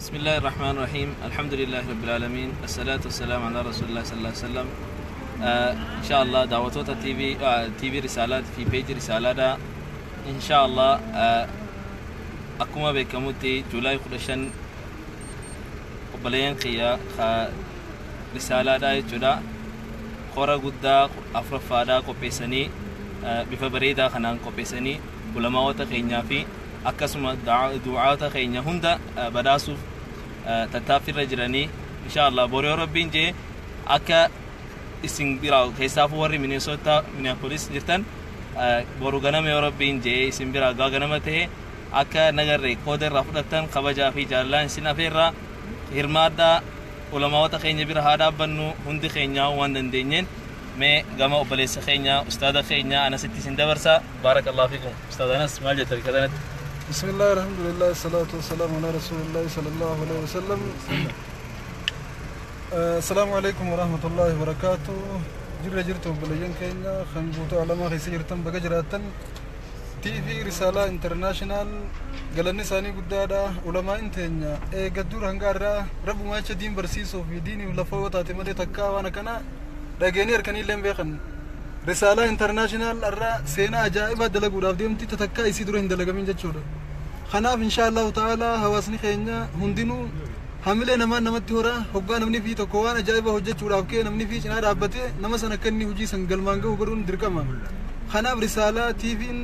بسم الله الرحمن الرحيم، الحمد لله رب العالمين، الصلاة والسلام على رسول الله صلى الله عليه وسلم. إن شاء الله daawwattoota TV TV Risaalaa fi peejii Risaalaadha. إن شاء الله akkuma beekamutti July 15 obboleeyyan kiyya Risaalaadha jechuudha, qora guddaa afuraffaadhaa qopheessanii, bifa bareedaa kanaan qopheessanii, ulamaawota keenyaa fi akkasuma du'aata keenya hunda badhaasuuf tattaaffirra jiranii. إن شاء الله boru yoo Rabbiin jee akka isin biraa, keessaafuu warri Minnesota, Minneapolis jirtan, boru ganama yoo Rabbiin jee isin biraa gaa ganama ta'e akka nagarre qooda irraa fudhattan kabajaa fi jaalalaan isin afeerraa. Hirmaadhaa, ulamaawota keenya bira haa dhaabbannu hundi keenyaa waan dandeenyeen. Mee gama obboleessa keenya, ustaada keenya Anasitti isin dabarsa. بارك الله فيكم. Ustaad Anas, maal jetta bika kanatti? بسم الله، الحمد لله، الصلاة والسلام على رسول الله صلى الله عليه وسلم. السلام عليكم ورحمة الله وبركاته. Jirra jirtu obboleeyyan keenya kan guutuu alamaa keessa jirtan? Baga jiraattan. TV Risaalaa International galanni isaanii guddaadha. Ulamaan teenya eega dur hanga irraa rabbumaa jecha diin barsiisuu fi diiniif lafa yoo taate malee takkaa waan akkana dhageenii harkanii illee hin beekan. Risaalaa International irraa seenaa ajaa'ibaa dalaguudhaaf deemti, takkaa isii dura hin dalagamin jechuudha. Kanaaf إن شاء الله تعالى hawaasni keenya hundinuu hamilee namaan namatti hora. Hoggaa namni fi tokko waan ajaa'ibaa hojjechuudhaaf ka'e, namni fi cinaa dhaabbatee nama sana akka inni hojii san galmaan gahu godhuun dirqama. Kanaaf Risaalaa TV'n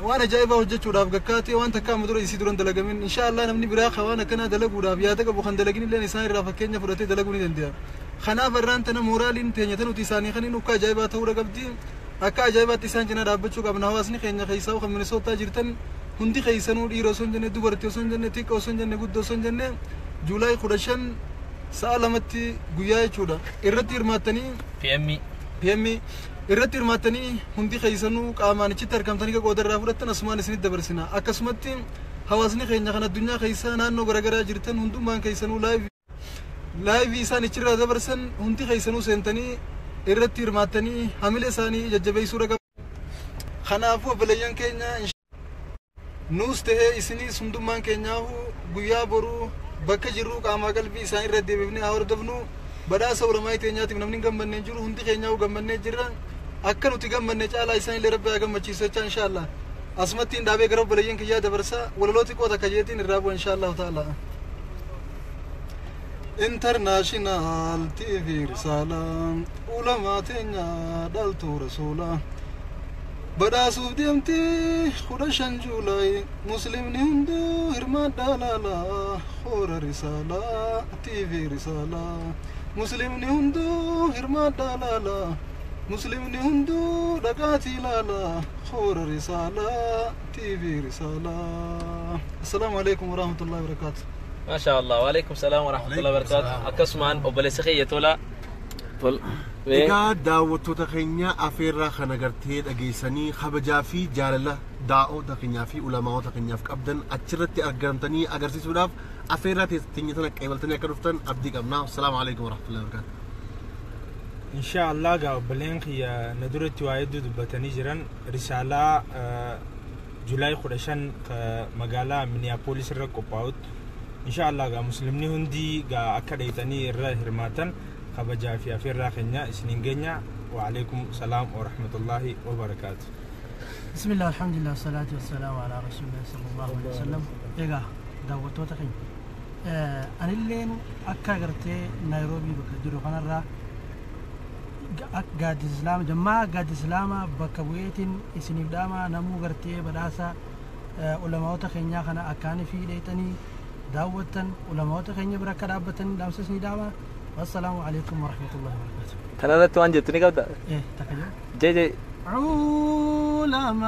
waan ajaa'ibaa hojjechuudhaaf gakkaatee, waan takka amma dura isii dura hin dalagamin. إن شاء الله namni biraa kan waan akkanaa dalaguudhaaf yaada qabu kan dalagin illee isaan irraa fakkeenya fudhatee dalaguu ni danda'a. Kanaaf irraan tana mooraaliin teenya tan nuti isaanii kan inni akka ajaa'ibaa ta'uu qabdi. Akka ajaa'ibaatti isaan cinaa dhaabbachuu qabna. Hawaasni keenya keessaa kan Minisootaa jirtan hundi keessanuu, dhiira osoo hin jenne, dubartii osoo hin jenne, xiqqaa osoo hin jenne, guddoo osoo hin jenne, July 15 sa'a 2tti guyyaa jechuudha irratti hirmaattanii PM. PM irratti hirmaattanii, hundi keessanuu qaamaan achitti argamtanii qooda irraa fudhattan asumaan isinitti dabarsina. Akkasumatti hawaasni keenya kan addunyaa keessaa naannoo garaagaraa jirtan hundummaan keessanuu live isaan achirraa dabarsan hundi keessanuu seentanii irratti hirmaattanii hamilee isaanii jajjabeessuu qabu. Kanaafuu obboleeyyan keenya, nuus ta'ee isinis hundummaan keenyaahu guyyaa boruu bakka jirru qaamaa qalbii isaanii irra deebifnee haa hordofnu. Badhaasa ulamaa teenyaatiif namni hin gammannee jiru, hundi keenyaa'u gammannee jirra. Akka nuti gammanne caalaa isaan illee Rabbi haa gammachiisu jechaa, إن شاء الله asumatti hin dhaabee gara obboleeyyan kiyyaa dabarsaa. Walaloo xiqqoo takka jeetiin irraa bu'a إن شاء الله تعالى. International TV Risaalaa ulamaa teenya dhaltuu rasuulaa badhaasuuf deemti 15 July. Muslimni hunduu hirmaadhaa laalaa hoora Risaalaa TV Risaalaa. Muslimni hunduu hirmaadhaa laalaa, muslimni hunduu dhaqaatii laalaa hoora Risaalaa TV Risaalaa. السلام عليكم ورحمة الله وبركاته. ما شاء الله، وعليكم السلام ورحمة الله وبركاته. Akkasumaan obboleessi kiyya Tola Tol. Egaa daawwattoota keenya, afeerraa kana gartee dhageessanii, kabajaa fi jaalala daa'oota keenyaa fi ulamaawota keenyaaf qabdan achirratti argamtanii agarsiisuudhaaf afeerraa teenya tana qeebaltanii akka dhuftan abdii qabna. السلام عليكم ورحمة الله وبركاته. إن شاء الله gaa obboleen kiyya na duratti waa hedduu dubbatanii jiran. Risaalaa July 15 magaalaa Minneapolis irra qophaa'utti إن شاء الله gaa muslimni hundi gaa akka dheeytanii irra hirmaatan kabajaa fi afeerraa keenya isiniin geenya. وعليكم السلام ورحمة الله وبركاته. بسم الله، الحمد لله، والصلاة والسلام على رسول الله صلى الله عليه وسلم. Egaa daawwattoota keenya, anilleen akka agartee Naayiroobii bakka jiru kanarraa gaaddisa Islaama, jammaa gaaddisa Islaamaa bakka bu'eetiin isiniif dhaama, namuu gartee badhaasa ulamaawota keenyaa kana akkaanii fi dheeyxanii daawwattan, ulamaawota keenya bira akka dhaabbatan dhaamsa isinii dhaama. والسلام عليكم ورحمة الله وبركاته. Tanarratti waan jettu ni qabda? Eh, takka jedhu. Jee jee. Ulamaa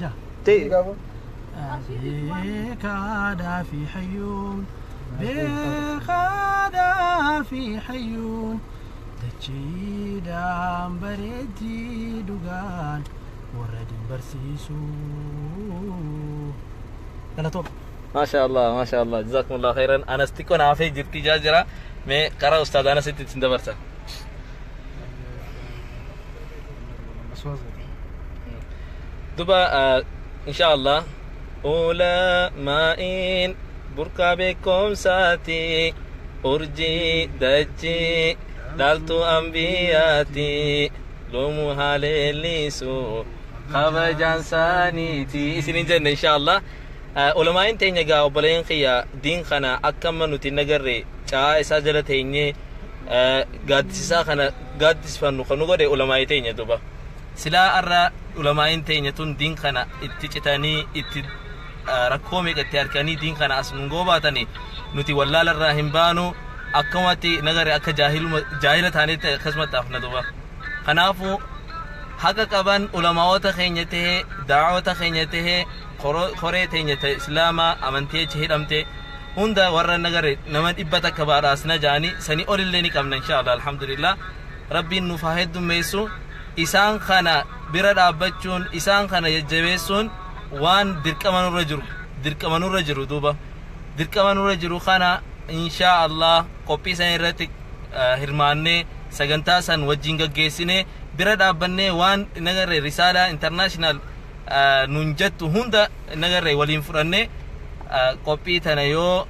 ja. Jee. Beekaadhaa fi hayyuun, beekaadhaa fi hayyuun, dachiidhaan bareeddii dhugaan warra din barsiisuu. Galatooma. ما شاء الله، ما شاء الله، جزاكم الله خيرا. Anas xiqqoo naafee jirti jaa jira. Mee karaa ustaad Anasitti isin dabarsa. Duba إن شاء الله. Ulamaa'iin burqaa beekumsaati. Urjii dachii dhaaltuu ambiyaati. Loomuu haleellisu kabajaan saaniiti. Isinin jenne insha Allah. Ulamaa'iin teenya gaa obboleen kiyya diin kana akka amma nuti nagarre caa isaa jala teenyee gaaddisisaa kana gaaddisifannu kan nu godhe ulamaa'ii teenya duba. Silaa arra ulamaa'iin teenya tun diin kana itti citanii itti rakkoo meeqa itti harkanii diin kana as nun goobaatanii nuti wallaala irraa hin baanu akkamatti nagare akka jaahila taanetti akkasumatti hafna duba. Kanaafuu haqa qaban ulamaa'ota keenya tahee daa'ota keenya tahee koree teenya ta'e islaamaa amantii achi hidhamte hunda warra nagare nama 100 baadhaasna ja'anii sanii olillee ni qabna insha Allah alhamdulillah. Rabbiin nuuf haa heddummeessu. Isaan kana bira dhaabbachuun isaan kana jajjabeessuun waan dirqama nurra jiru duuba dirqama nurra jiru kana insha Allah qophii san irratti hirmaannee sagantaa san wajjin gaggeessinee bira dhaabbannee waan nagarre risaalaa international nun jettu hunda nagarre waliin fudhannee qophii tana yoo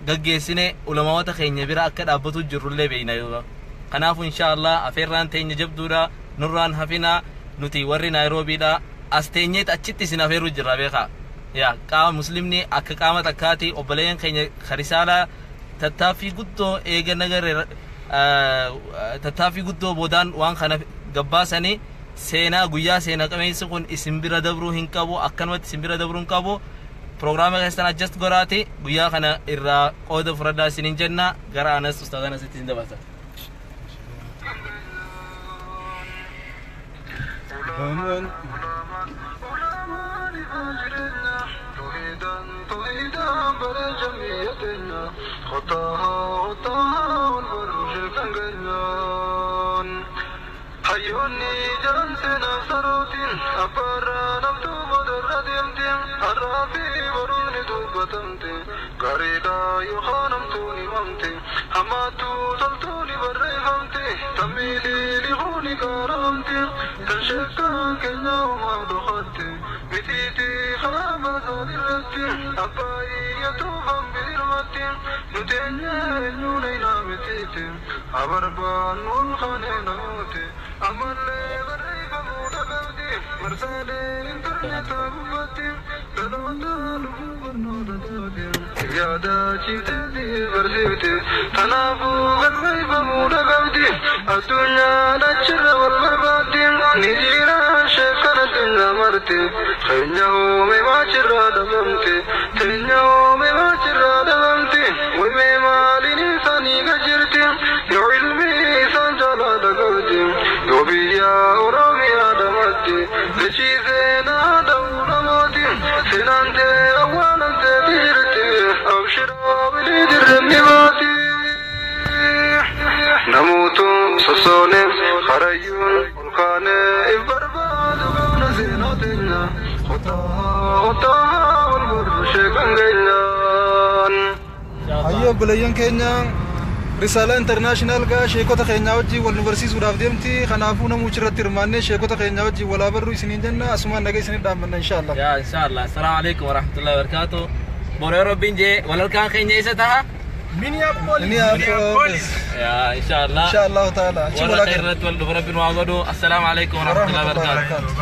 gaggeessine ulamaawota keenya bira akka dhaabbatu jirrullee beeyna yoo. Kanaafuu insha Allah afeerraan teenya jabduudha nurraan hafinaa nuti warri Naayiroobiidha as teenyeet achitti isin afeerru jirra beekaa. Yaa qaama muslimni akka qaama takkaati obboleeyyan keenya karisaalaa tattaaffii guddoo eega nagarre tattaaffii guddoo boodaan waan kana gabbaasanii seenaa guyyaa seenaa qabeessi kun isin bira dabruu hin qabu akkanumatti isin bira dabruu hin qabu. Prograama keessan adjust goraati guyyaa kana irraa qooda fudhadhaa isiniin jenna gara anas ustaazaan asitti isin dabarsa. Hayyoonni jalan seenaa sarootiin abbaarraa namtuu boodarra deemtiin har'aa fi boruun ni dubbatamte gaariidhaa yookaan hamtuu ni mamte hammaattuu toltuu ni barreeffamte tammiilii lihuu ni gaaramte tan sheekkaan keenya uumaaf dhokatte mitiitii karaa baasaan irratti abbaayyatuufan bidirmatti nuti eenyuun eenyaa mitiiti abarbaan ol kaanee namooti. Amallee barreeffamuu dhagabdi marsaaleen intarneetaa gubbatti dhaloota lubbuu barnoota taate yaada ciibteeti barsiifte kanaafuu galmeeffamuu dhagabdi addunyaan achirra wal barbaaddi ni jira sheekan addunyaa marte teenya hoomee maachirraa dhabamte teenya hoomee maachirraa dhabamte wimee maaliin isaanii gajirti yoo ilmi isaan jaalaa dhagabdi. Yobiya Oromiyaa damatti lachii seenaa dawra mooti seenaan tee awwaalamtee jirti abshiroo bilii dirremni baati. Namoota sossoone harayyuun ol kaanee if barbaadu qabna seenaa teenya qotaa wal barru sheekan geenyaan. Ayyoo obboleeyyan keenya Risaalaa International gaa sheekota keenya wajjin wal nu barsiisuudhaaf deemti. Kanaafuu namuu irratti hirmaannee sheekota keenya wajjin wal barru isiniin jenna. Asumaan nagaa isiniin dhaammanna insha Allah. Yaa insha Allah. Assalaamu alaikum warahmatullahi wabarakatuh. Boree Rabbiin jee walalkaan keenya isa taha? Minneapolis. Yaa insha Allah. Insha Allah taala. Warra khayratti wal dhufu Rabbiin waa godhu. Assalaamu alaikum warahmatullahi wabarakatuh.